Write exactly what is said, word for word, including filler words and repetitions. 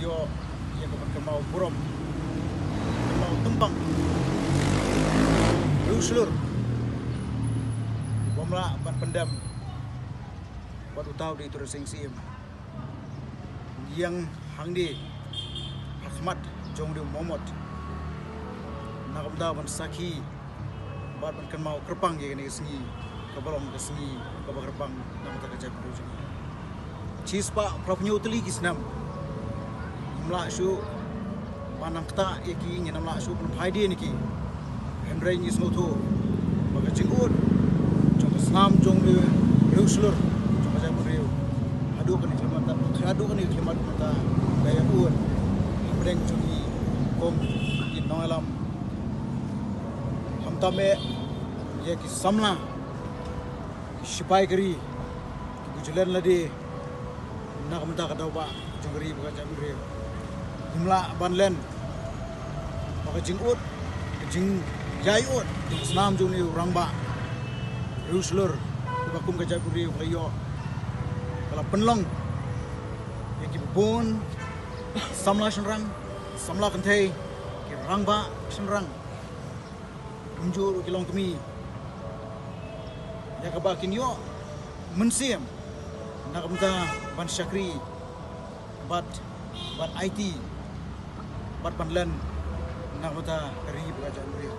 Ïa ka ban kynmaw burom, kynmaw tympang, riewshlur, bym lah ban pyndem wat uta u dei u trai Sing Syiem. Ïeng hangne ha khmat jong u dei u Mamot na ka bynta ban sakhi bad ban kynmaw kyrpang ïa kane ka sngi kaba long ka sngi kaba kyrpang na ka bynta ka jaitbynriew jong ngi. Shispah phra phew hynñiew tylli ki snem ngim lah shuh ban nang ktah ïa ki, ngim lah shuh ban phai dien ïa ki. Hynrei ngi sngewthuh ba ka jingud jong ka snam jong u riewshlur jong ka jaitbynriew haduh kane ka khyllipmat, haduh kane ka khyllipmat mynta ka ïa ud hapdeng jong ngi kum ki nongïalam. Khamtam eh ïa ki samla, ki shipai ka ri, kiba ju len lade na ka bynta ka daw bah jong ka ri bad ka jaitbynriew. Ngim lah ban len ba ka jingud, ka jingïai ud jong ka snam jong une u rangbah riewshlur, kaba kum ka jaitbynriew ka la ïoh, ka la pynlong ïa kiba bun samla shynrang, samla kynthei, ki rangbah shynrang, kumjuh ruh ki longkmie, ïa kaba kin ïoh mynsiem na ka bynta ban shakri bad ban aiti bad ban len na ka bynta ka ri bad ka jaitbynriew.